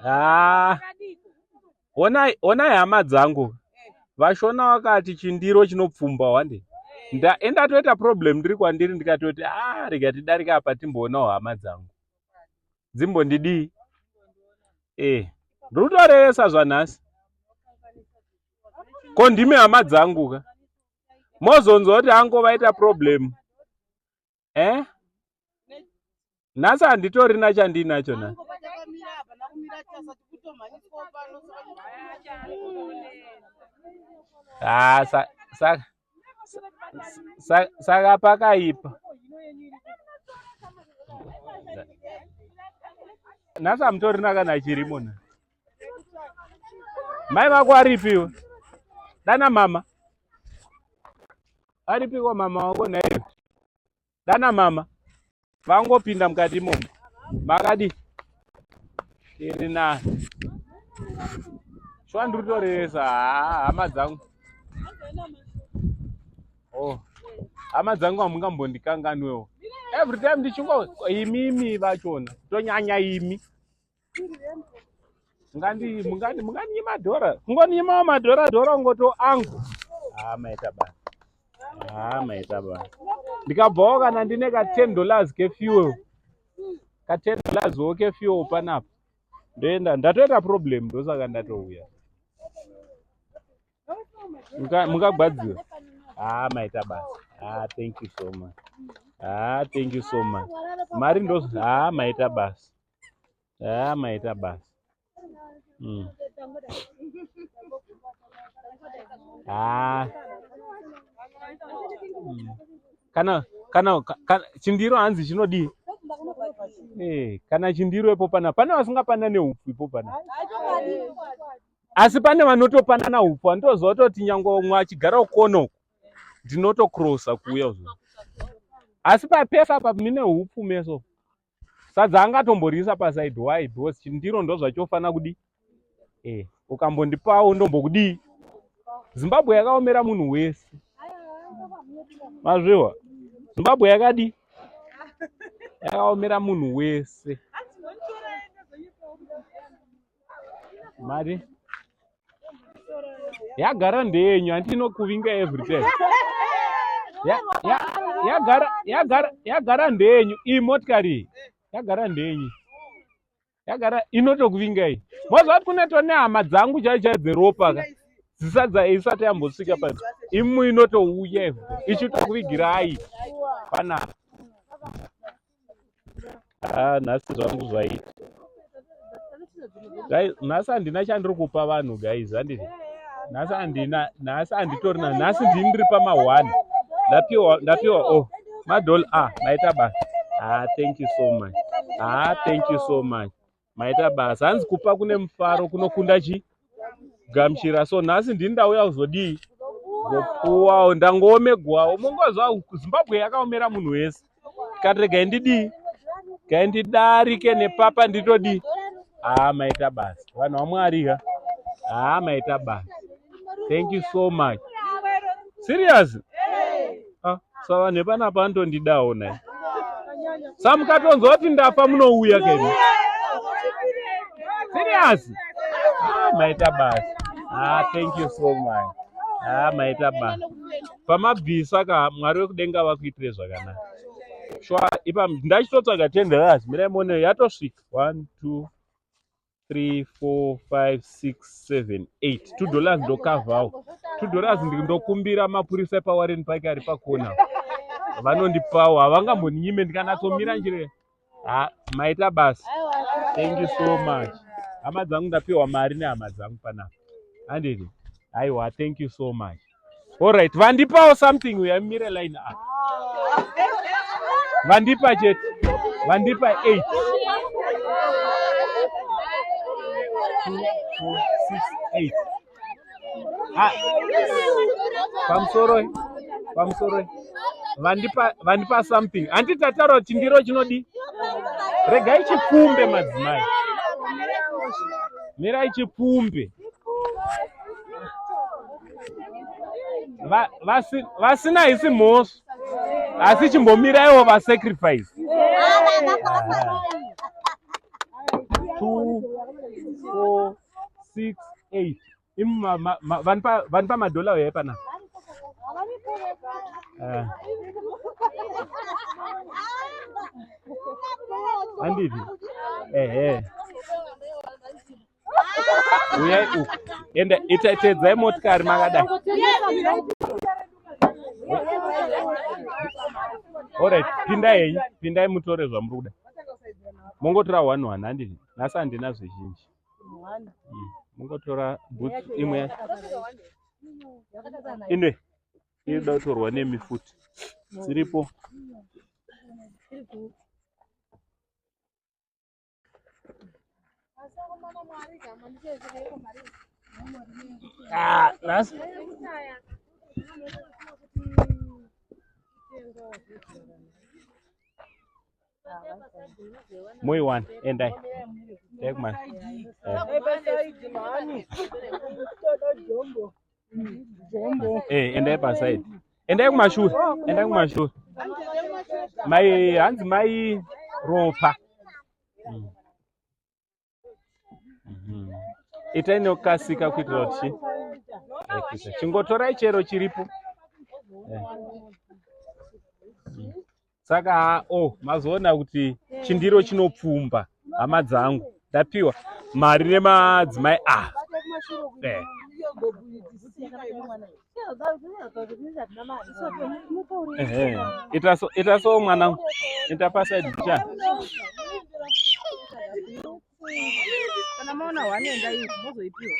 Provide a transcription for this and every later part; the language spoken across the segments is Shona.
Ah. Honai, honai hama dzangu. Vashona vakati chindiro chinopfumba wande. Nda endatoita problem ndiri kwandiri ndikatoti ah rega tidarike apa timboonawo hama dzangu. Dzimbondidii? Eh. Ndiri kutorevesa zvanhasi. Ko ndimi hama dzangu ka. Mozonzwa kuti ango vaita problem. Eh? Nhasi handitorina chandiinacho na. Ah, sa, sa, sa, saka pakaipa. Nhasi hamutorina kana chirimo na. Mai vako aripiwe. Dana mama. Aripiko mama wako naiwe. Dana mama vangopinda mukati imomo. Makadi iri nani. Shuwa ndiri kutorevesa haa hama dzangu. Oh. Hama dzangu hamungambondikanganwewo. Every time ndichingo imimi vachona tonyanya imi. Mungandi mungandi mungandinyima dhora. Kungondinyima madhora dhora ungoto angu. Ah maita basa. Ah maita basa. Ndikabvawo kana ndine ka 10 dollars ke fuel. Ka 10 dollars wo ke fuel panapa. Ndoenda ndatoita problem ndosaka ndatouya. Mungagwadziwa. Ah maita basa. Ah thank you so much. Ah thank you so much. Mari ndo ah maita basa. Ah, maita basa. Ah. Kana kana kana chindiro hanzi chinodii? Eh, kana chindiro ipo pana pane vasingapanane upfu ipo pana. Asi pane vanotopanana upfu anotoziva kutoti nyangwe umwe achigara ukono uko ndinotokrosa kuuya uzo. Asi papesa apa mine upfu meso. Sadza angatomborisa paside why because chindiro ndozvachofana kudi eh ukambondipawo ndombokudii. Zimbabwe yakaomera munhu wese. Mazviwa? Zimbabwe yakadi yakaomera munhu wese. Mari yagara ndeyenyu hanti inokuvinga every time. Yagara yagara yagara ndeyenyu iyi motikari iyi yagara ndeyenyu yagara inotokuvinga iyi. Moziva kuti kune tone hama dzangu chaiyo chaiyo dzeropa ka dzisadza isati yambosvika pa imu inotouya every time ichitokuvigirai panapa. Ah, nhasi zvangu zvaita. Guys, nhasi handina chandiri kupa vanhu guys, handiti? Nhasi handina, nhasi handitorina, nhasi ndini ndiri pama one. Ndapiwa, ndapiwa oh, madol ah, maita basa. Ah, thank you so much. Ah, thank you so much. Maita basa. Hanzi kupa kune mufaro kunokunda chi gamuchira. So nhasi ndini ndauya kuzodii? Kuzopuwawo, ndangoomegwawo. Mongozwa Zimbabwe yakaomera munhu wese. Kati regai ndidii? Regai ndidarike nepapa nditodii? Ah, maita basa. Vanhu vaMwari ka. Ah, maita basa. Thank you so much. Serious? Ah, so vanhu vepanapa vanotondidawo nhai. Sa mukatonzwa kuti ndafa munouya keni. Serious? Ah, maita basa. Ah, thank you so much. Ah, maita basa. Pamabvisa ka Mwari wekudenga vakuitire zvakanaka. Shwa ipa ndachitotsvaga 10 dollars mirai muone yatosvika. 1 2 3 4 5 6 7 8 2 dollars ndokavhawo 2 dollars ndokumbira mapurisa epaWarren Park ari pakona vanondipawo havangamboninyime ndikanatsomira njire ha maita basa thank you so much hama dzangu ndapiwa mari nehama dzangu panapa handiti aiwa thank you so much Alright, vandipawo something uya mire line up. Vandipa chete. Vandipa 8. 2 4 6 8. Ah. Pamusoro. Pamusoro. Vandipa vandipa something. Handiti tataura kuti chindiro chinodi? Regai chipfumbe madzimai. Mirai chipfumbe. Vasina haisi mhosva asi chimbomiraiwo vasacrifice. 2 4 6 8 imi vanipa madhola uyai panapa. Handiti ehe uyai uku enda ita tedzai motikari makadai. Alright, pindai henyu, pindai mutore zvamuri kuda. Mongotora one one handiti? Nhasi handina zvizhinji. Mongotora boots imwe yacho. Ine inoda kutorwa nemi futi. Dziripo. Ah, nhasi moiwana endai endai kumana eh endai pasaidi endai kumashure endai kumashure mai hanzi mai ropa Itai nekukasika kuitira kuti chi chingotorai chero chiripo. Saka oh mazoona kuti chindiro chinopfumba hama dzangu ndapiwa mari nemadzimai ah. Eh. Ehe. Ita so ita so mwanangu. Ita paside cha. Kana maona one enda iyi mozoipiwa.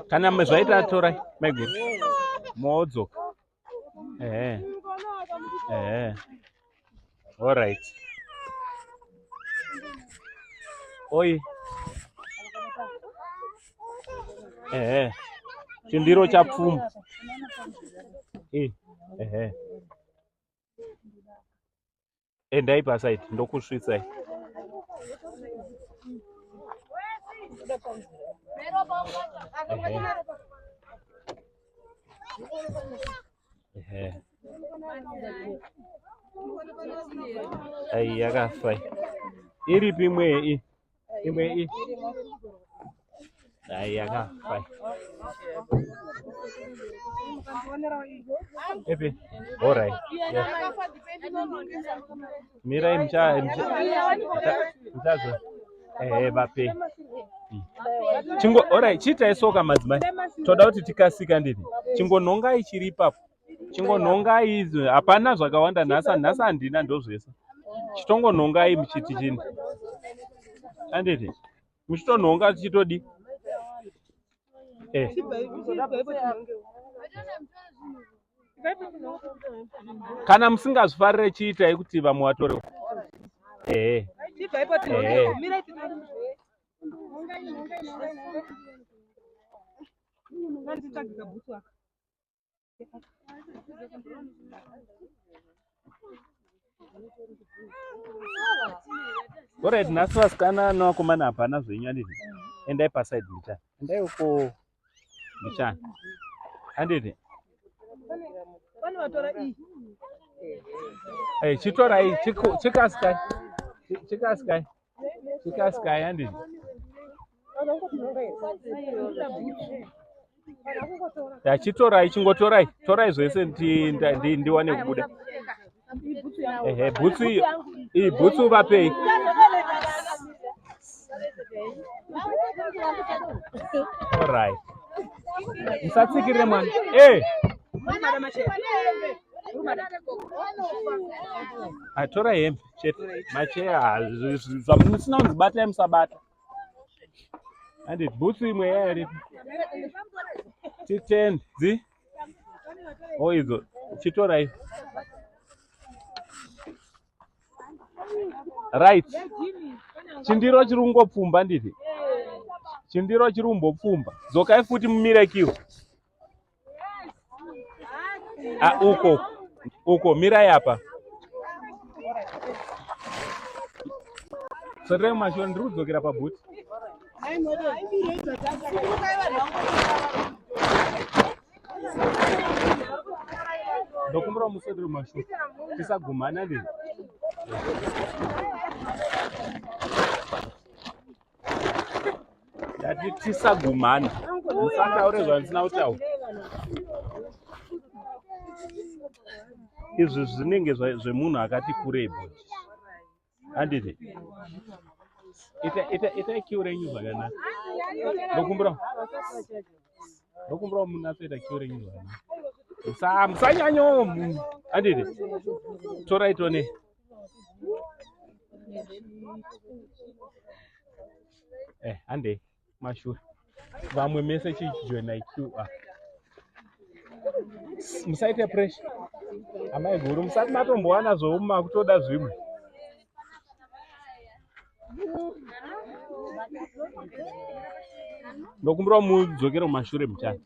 Kana zvaita torai maiguru. Modzoka. Ehe. Ehe. All right. Oi. Ehe. Chindiro chapfumba. Eh. Ehe. Endai paside ndokusvitsai. Ehe. Ehe. Ai yakafa. Iripi imwe iyi? Imwe iyi. Ai yakafa. Epi? All right. Yeah. Mirai mucha mucha muchazo. Ehe vape. Chingo alright, chiitai soka madzimai. Toda kuti tikasika ndini. Chingonhongai chiri ipapo. Chingonhongai izvi. Hapana zvakawanda nhasi, nhasi handina ndozvese. Chitongonhongai muchiti chini. Handiti? Muchitonhonga tichitodi. Eh. Kana musingazvifarire chiitai kuti vamwe vatore. Eh. Eh. Alright, nhasi vasikana nevakomana hapana zvenyu handiti? Endai paside mbichana. Endai uko mbichana. Handiti? Pane vatora iyi. Eh, chitorai chikasikai. Chikasikai. Chikasikai handiti? Chitorai, chingotorai, torai zvese ndiwane kubuda. Ehe, bhutsu iyo, iyi bhutsu vapei. Alright. Musatsikirire mwana. Eh. Atora hembe chete. Macheya zvamusina kunzi batai musabata. Handiti bhutsu imwe yaya iripi? Titende dzi. Oh idzo chitorai. Right. Chindiro chiri kungopfumba nditi. Chindiro chiri kumbopfumba. Dzokai futi mumire kiu. Ah, uko uko mirai apa. Soterai mumashure ndiri kudzokera pabhuti. Ndokumbira muswedere kumashure tisagumhana ndii. Ndati tisagumhana, musataure zvandisina kutaura. Izvi zvinenge zvemunhu akati kurei bhodhi, handiti? Itai kiu renyu zvakanaka. Ndokumbira ndokumbira munatsoita kiu renyu zvakanaka, musanyanyo, handiti? Torai tone. Handei mashure, vamwe mese chijoinai queue. Musaite pressure, amai guru, musati matombowana zvouma kutoda zvimwe. Ndokumbira mudzokere mumashure muchana.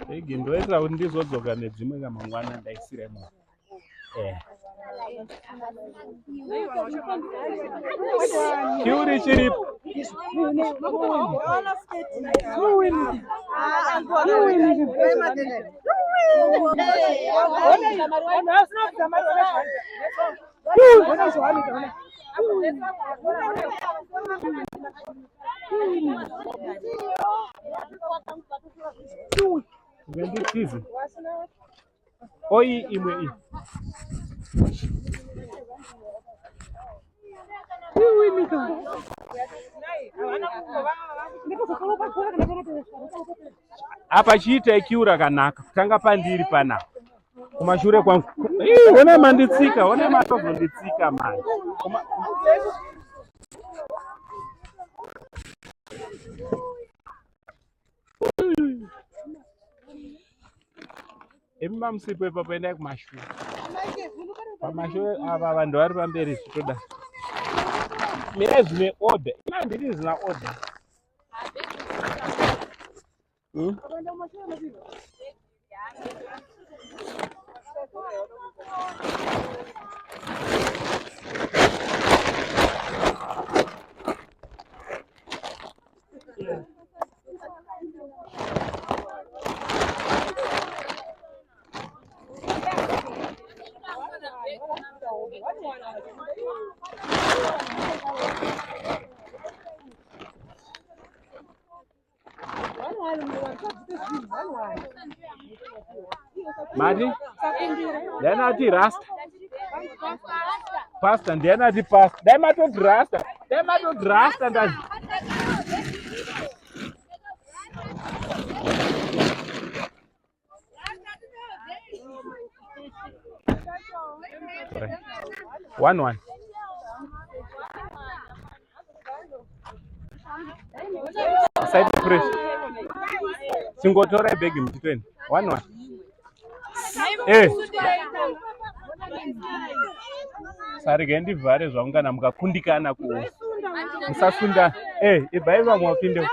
Egi ndoitira kuti ndizodzoka nedzimwe kamangwana ndaisira imomo. Kiuri chiripo. Nganditize. Oyi imwe iyi. Apa chiitai kiu rakanaka kutanga pandiri panapa kumashure kwangu. Ii, ona manditsika, ona matozonditsika manje. Imi mamusipo ipapo, endai kumashure. Pamashure ava vanhu vari pamberi zvitoda. Mirai zvine order. Ina handiti zvina order. Hmm? Mati? Ndiani ati rasta? Pastor, ndiani ati pastor? Dai matoti rasta. Dai matoti rasta ndazi. Right. One one. Side fresh. Chingotorai bhegi muchitoenda. One one. Sarega ndivhare zvangu kana mukakundikana ku musasunda. Ibvai vamwe vapinde.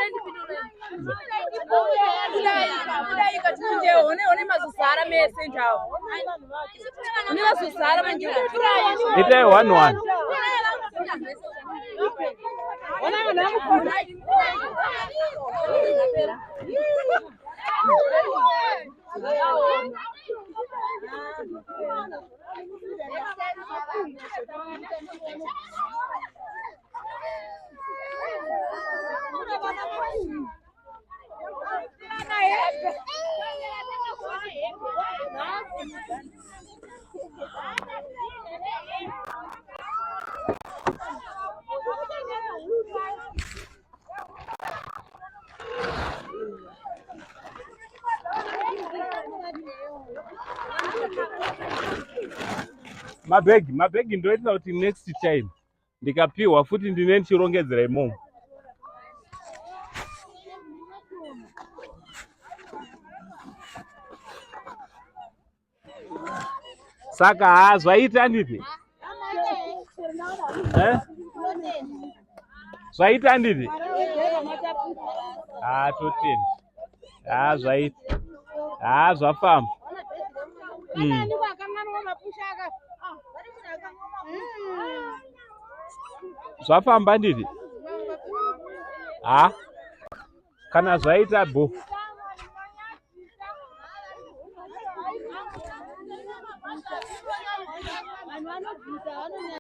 Itai one one. Mabhegi, mabhegi ndoitira kuti next time ndikapiwa futi ndine ndichirongedzera imomo. Saka haa zvaita nditi? Eh? Zvaita nditi? Haa totenda. Haa zvaita. Haa zvafamba. Zvafamba nditi? Haa. Kana zvaita bo.